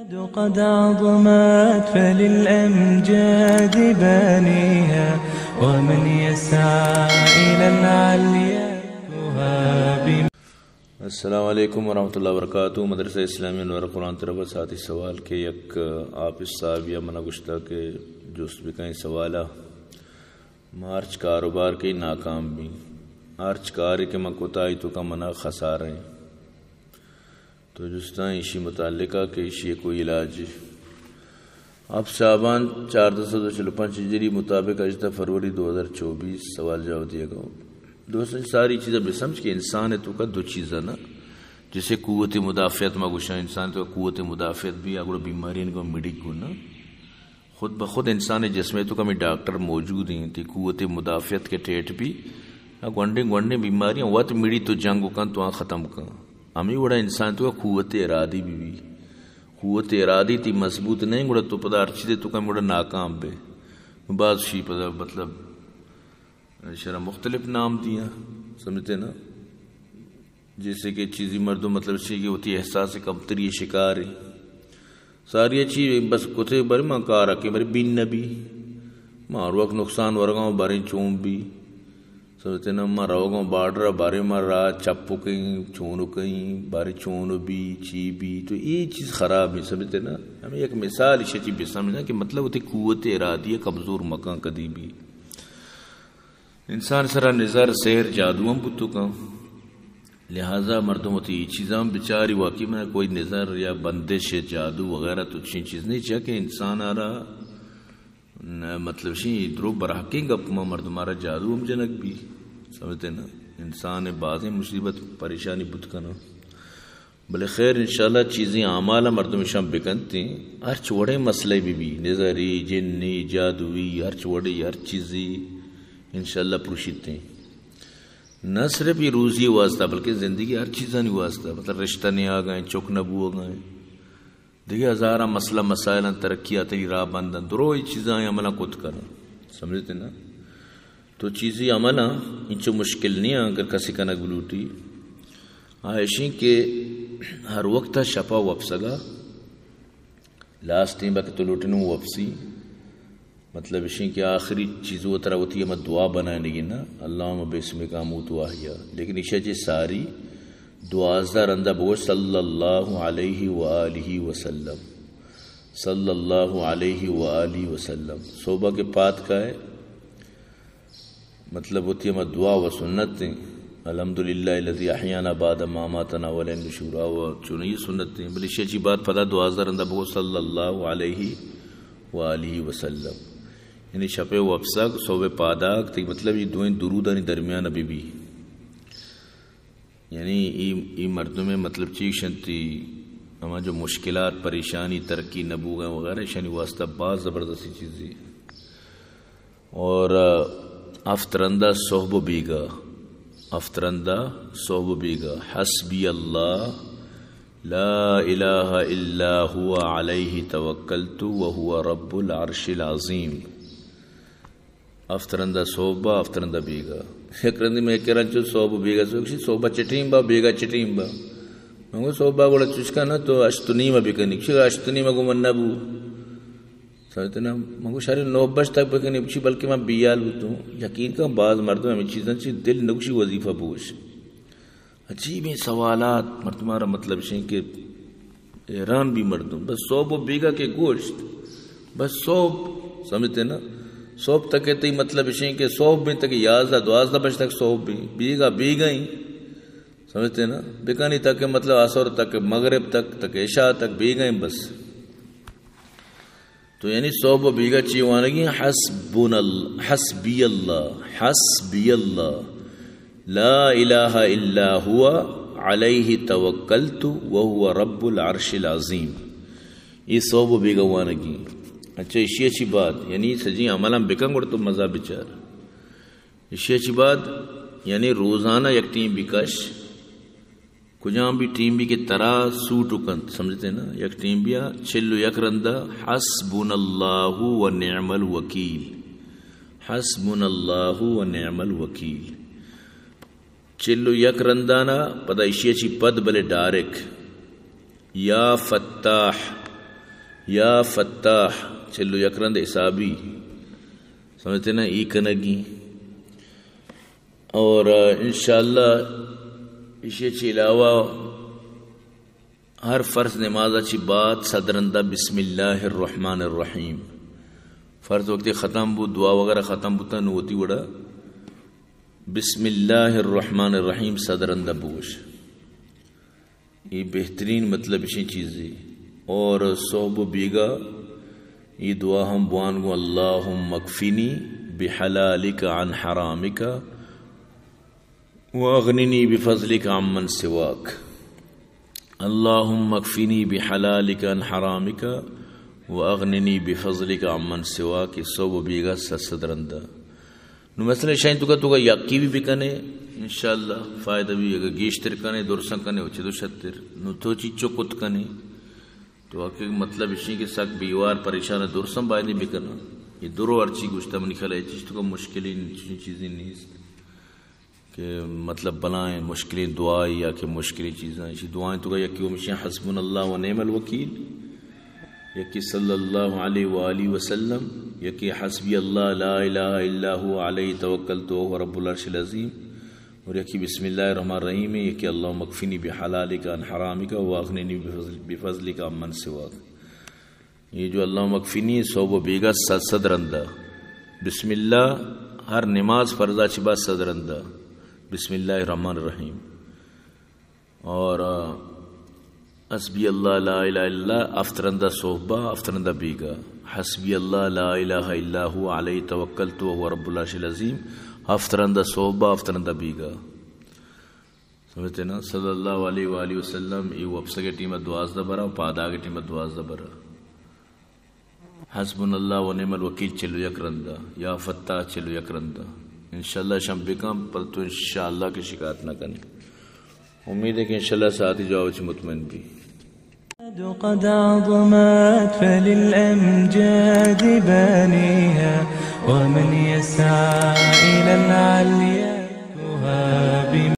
قد عظمت فللأمجاد بانيها، ومن يسعى إلى العليا يهاب. السلام علیکم ورحمۃ اللہ وبرکاتہ۔ مدرسہ اسلامی انوار قرآن طرف ساتھی سوال کے یک حافظ صاحب یا منا گشتا کہ جست بکیں سوالا۔ ما ہرچ کاروبار کے ناکام بی، ہرچ کارے کہ ما کوتاہی تو کا منا خسارہ ہیں۔ تو جستاں ایشی متعلقہ کہ ایشی کوئی علاج؟ آپ شعبان چاردہ سد و چل و پنچ ہجری مطابق ہژدہ فروری دو ہزار چوبیس۔ سوال جواب دیے گا۔ دوستاں، ساری چیزیں بہ سمجھ کہ انسان ہے تو کا دو چیزاں نا، جیسے قوت مدافعت ما گوشاں، انسان تو قوت مدافعت بھی اگر بیماری کو مڑی گنا خود بخود انسان جسم تو کمی ڈاکٹر موجود ہیں، تی قوت مدافعت کے ٹیٹ بھی گونڈیں گونڈیں بیماریاں وت مڑی تو جنگ کن تو آ ختم کن۔ ہمیں وڑا انسان تو قوت ارادی بھی بھی۔ قوت ارادی تی مضبوط نہیں، گڑا تو پدا ہر چیز تو کم گڑا ناکام بے۔ بعض شی پدا مطلب شرا مختلف نام دیا، سمجھتے نا؟ جیسے کہ چیزی مردم مطلب چی کہ ہوتی احساس کمتری شکار ہے۔ ساری چیز بس کتے بر ما کار کے بر بین نبی۔ ما ہر وقت نقصان ورگاں باریں چون بی۔ سمجھتے نا، ما روگاں بارڈر بارے ما را چپ کہیں، چون کہیں، بارے چون بی، چی بی، تو یہ چیز خراب ہے، سمجھتے نا؟ ہمیں یک مثال ایشی چی بسمجھنا کہ مطلب ہوتی قوت ارادی کمزور مکان کدی بھی۔ انسان سرا نظر، سحر، جادو ہم بوتو کن۔ لہذا مردم ہوتی یہ چیزاں بچاری واقعی میں کوئی نظر یا بندش یا جادو وغیرہ تو چین چیز نہیں چاہیے کہ انسان آ رہا نہ، مطلب شی درو براہکیں گپ ما مردم آرا جادو ہم جنگ بی۔ سمجھتے نا؟ انسان بازیں مصیبت پریشانی بوت کنا۔ بلے خیر انشاءاللہ چیزیں اعمال مردم شان بکنتیں۔ ہرچ وڑیں مسئلہ بی بی، نظری، جنی، جادوی، ہرچ وڑی، ہر چیزی انشاءاللہ پروشیتیں۔ نہ صرف یہ روزی واسطہ بلکہ زندگی ہر چیزانی واسطہ، مطلب رشتہ نہیں آ گئے، چک نہ بو گئے۔ دگہ ہزاراں مسئلہ مسائلاں ترقیاتانی راہ بندن، درو اے چیزاں عملاں کت کنن۔ سمجھتے نا؟ تو چیزی عملاں انچو مشکل نہیں اگر کسی کنگ بلوٹی۔ آ اشیں کہ ہر وقت شپا وپسگا، لاسٹیں وقت تو لوٹنوں وپسی۔ مطلب اشیں کہ آخری چیز و ترا وتی ہما دعا بنائینگی نا، اللہم باسمک اموت و احیا۔ لیکن ایشا چہ ساری دوازدہ رندا بگوش صلی اللہ علیہ و آلہ وسلم۔ صلی اللہ علیہ و آلہ وسلم۔ صوبہ کے پاد کائے، مطلب وتی ہما دعا و سنت ہیں۔ الحمدللہ الذی احیانا بعد ما اماتنا و الیہ النشور، و چونی سنت ہیں۔ بلے ایشا چی بعد پدا دوازدہ رندا بگوش صلی اللہ علیہ و آلہ وسلم۔ یعنی شپ وپسگ، صبح پاداک، تئی مطلب یہ دوئیں درودانی درمیان بی بی۔ یعنی ای، ای مردم مطلب چی شنتی، ہما جو مشکلات، پریشانی، ترقی نہ بوگا وغیرہ، شانی واسطہ باز زبردستی چیزی۔ اور ہفت رندا صحب و بیگا، ہفت رندا صحب و بیگا، حسبی اللہ لا الہ الا هو علیہ توکلت وهو رب العرش العظیم۔ ہفت رندا صحبا، ہفت رندا بیگا۔ یک رندی میں کرن چو صحب بیگا سوکشی، صحبا چٹیم با، بیگا چٹیم با۔ من گو صحبا گوڑا چشکا نہ تو ہشت و نیما بکنی۔ چی ہشت و نیما گو من نبو۔ سمجھتے نا؟ من گو شاری نو بج تک بکنی، چی بلکہ من بیال بوتوں۔ یقین کن باز مردم ہمیں چیزاں چی دل نگوشی وظیفہ بوش۔ عجیبیں سوالات مردمارا مطلب شیں کہ حیران بی مردم۔ بس صحب و بیگا کے گوشت، بس صحب، سمجھتے نا؟ صحب تک تئی مطلب شیں کہ صحب بیں تک یازدہ دوازدہ بج تک صحب بیں، بیگا بیگا ہی، سمجھتے نا؟ بکانی تک مطلب عصر تک، مغرب تک، تک عشاء تک بیگا ہی بس۔ تو یعنی صحب و بیگا چی وانگی؟ حسبنا ال-، حسبی اللہ، حسبی اللہ، لا الہ الا هو، علیہ توکلت وهو رب العرش العظیم۔ یہ صحب و بیگا وانگی۔ اچھا، اشی اچھی بات، یعنی سجی عملاں بکن گڑ تو مزہ بچار۔ اشی چی بعد یعنی روزانہ یک ٹیم بکش، کجام بھی ٹیم بھی کہ ترا سوٹ کنت، سمجھتے نا؟ یک ٹیم بیا چل و یک رندا حسبنا اللہ و نعم الوکیل، حسبنا اللہ و نعم الوکیل۔ چل و یک رندانا پدا اشی چی پد بلے ڈائریکٹ یا فتاح، یا فتاح، چل و یک رند حسابی، سمجھتے نا، ای کنگی۔ اور، آ، انشاءاللہ ایشی چی علاوہ ہر فرض نماز چی بعد صد رندہ بسم اللہ الرحمن الرحیم۔ فرض وقتی ختم بو، دعا وغیرہ ختم بوتا، نو وتی وڑا بسم اللہ الرحمن الرحیم صد رندہ بوش۔ یہ بہترین مطلب اشیں چیزی۔ اور صحب و بیگا یہ دعا ہم بوان گو، اللہم اکفنی بحلالک عن حرامک واغننی بفضلک عمن سواک۔ اللہم اکفنی بحلالک عن حرامک واغننی بفضلک عمن سواک۔ صحب و بیگا صد صد رندہ۔ نو مثلاً شاید تو کا، تو کا یکی بھی بکنے، انشاءاللہ فائدہ بھی، اگر گیشتر کنے، درساں کنے، اچھے تو شتر۔ نو تو چیچو کت کنے۔ تو حقیقت مطلب اشیں کہ سک بیوار پریشان، درساں باید بکنا۔ یہ درو ہرچی گوشتا، منی خیال ہے چیز تو کا مشکلیں چیزیں نیست کہ مطلب بلائیں مشکلیں دعائے یا کہ مشکلیں چیزاں، اسی دعائیں تو کا یکی ہمیشہ حسبنا اللہ و نعم الوکیل، یکی صلی اللہ علیہ وآلہ وسلم، یکی حسبی اللہ لا الہ الا هو علیہ توکلت وهو رب العرش العظیم، اور یکی بسم اللہ الرحمن الرحیم، یکی اللہم اکفنی بحلالک عن حرامک واغننی بفضل-، بفضلک عمن سواک۔ یہ جو اللہم اکفنی صحب و بیگا صد صد رندہ۔ بسم اللہ ہر نماز فرضا چی بعد صد رندہ۔ بسم اللہ الرحمن الرحیم۔ اور، آ، حسبی اللہ لا الہ الا اللہ ہفت رندہ صحبہ، ہفت رندہ بیگا۔ حسبی اللہ لا الہ الا هو علیہ توکلت وهو رب العرش العظیم، ہفت رندہ صحبہ، ہفت رندہ بیگا۔ سمجھتے نا؟ صلی اللہ علیہ وآلہ وسلم، یہ وپسگ ٹیم دوازدہ برا، پاداگ ٹیم دوازدہ برا۔ حسبنا اللہ و نعم الوکیل چل و یک رندا، یا فتاح چل و یک رندا۔ انشاءاللہ شم بکن، پر تو انشاءاللہ کہ شکایت نہ کنے۔ امید ہے کہ انشاءاللہ ساعتی جواب چ مطمئن بھی۔ قد عظمت فللأمجاد بانيها، ومن يسعى إلى العلي